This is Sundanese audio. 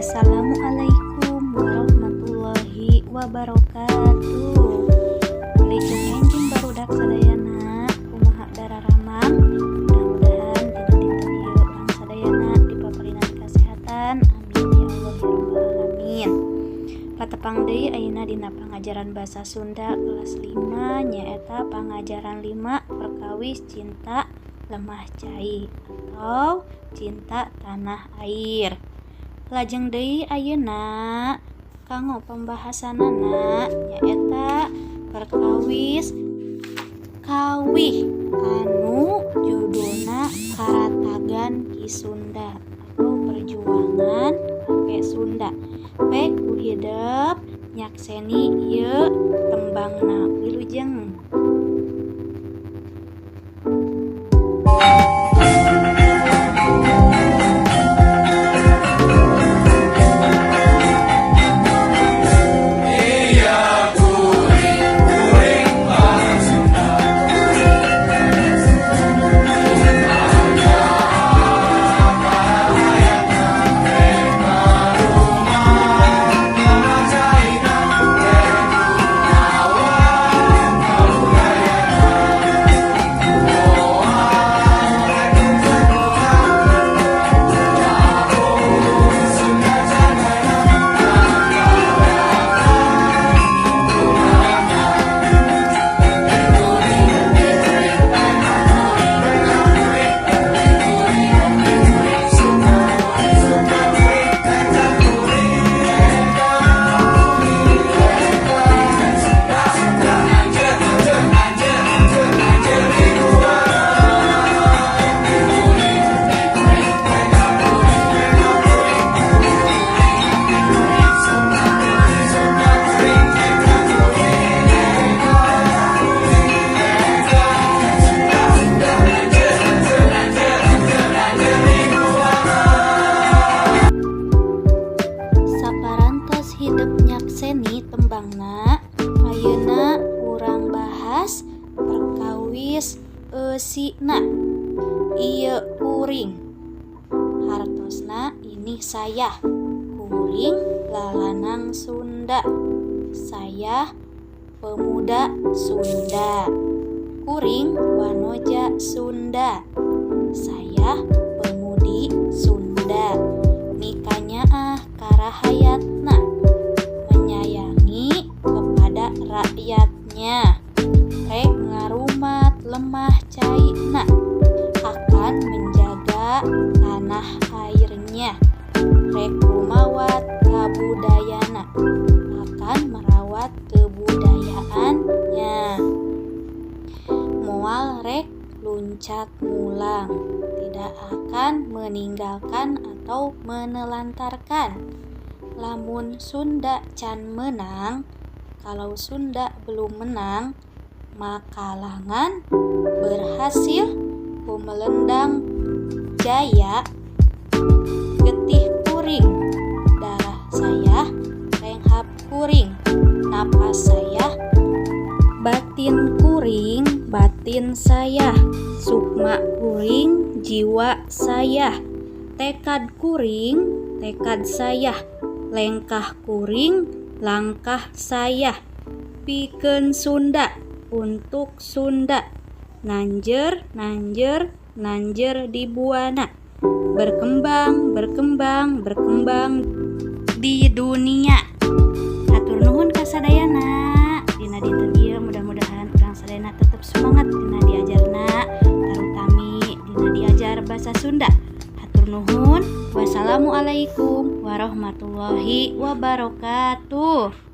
Assalamualaikum warahmatullahi wabarakatuh. Wilujeng enjing, barudak sadayana. Kumaha dararamang? Mudah-mudahan dina dinten ieu urang sadayana dipaparinan kesehatan. Amin ya Allah ya Rabbal alamin. Patepang deui ayeuna dina pangajaran bahasa Sunda kelas 5, nyaeta pangajaran 5, perkawis cinta lemah cai atau cinta tanah air. Lajeng deui ayeuna kanggo pembahasanana nyaeta perkawis kawih anu judulna Karatagan Ki Sunda atau Perjuangan Kakek Sunda. Pek ku hidep nyakseni ieu tembangna. Wilujeng. Iya kuring, kuring urang Sunda. Aya karayatna, rek ngarumat lemah caina, rek rumawat kabudayana. Moal rek luncat mulang, Jago Sunda jagana, kakaratan kumarana. Kuring, kuring, kuring, kuring, kuring, Sunda, Sunda kuring, eta kuring, eta kuring, eta Sunda, Sunda, anjeun, anjeun, anjeun, anjeun, anjeun di buana. Kuring, kuring, eta kuring, eta kuring, kuring, kuring, Sunda, Sunda kuring, eta kuring, eta kuring, eta Sunda, Sunda, anjeun, anjeun, anjeun, anjeun, anjeun di buana. Saparantos hidep nyakseni tembangna, ayeuna urang bahas perkawis eusina. Ieu kuring hartosna ini saya, kuring lalanang Sunda, saya pemuda Sunda, kuring wanoja Sunda, saya pemudi Sunda, mikanyaah ka rahayatna, menyayangi kepada rakyatnya, rek ngarumat lemah caina, akan menjaga tanah airnya, rek rumawat kabudayana, akan merawat kebudayaannya, moal rek luncat mulang, tidak akan meninggalkan atau menelantarkan. Lamun Sunda can meunang, kalau Sunda belum menang, makalangan berhasil kumelendang jaya, getih kuring, darah saya, renghap kuring, napas saya, batin kuring, batin saya, sukma kuring, jiwa saya, tekad kuring, tekad saya, lengkah kuring, langkah saya, pikeun Sunda, untuk Sunda, nanjeur, nanjeur, nanjeur di buana, berkembang, berkembang, berkembang di dunia. Hatur nuhun ka sadayana dina dinten ieu. Mudah-mudahan urang sadayana tetep semangat dina diajarna, tarutami dina diajar bahasa Sunda. Hatur nuhun. Wassalamualaikum warahmatullahi wabarakatuh.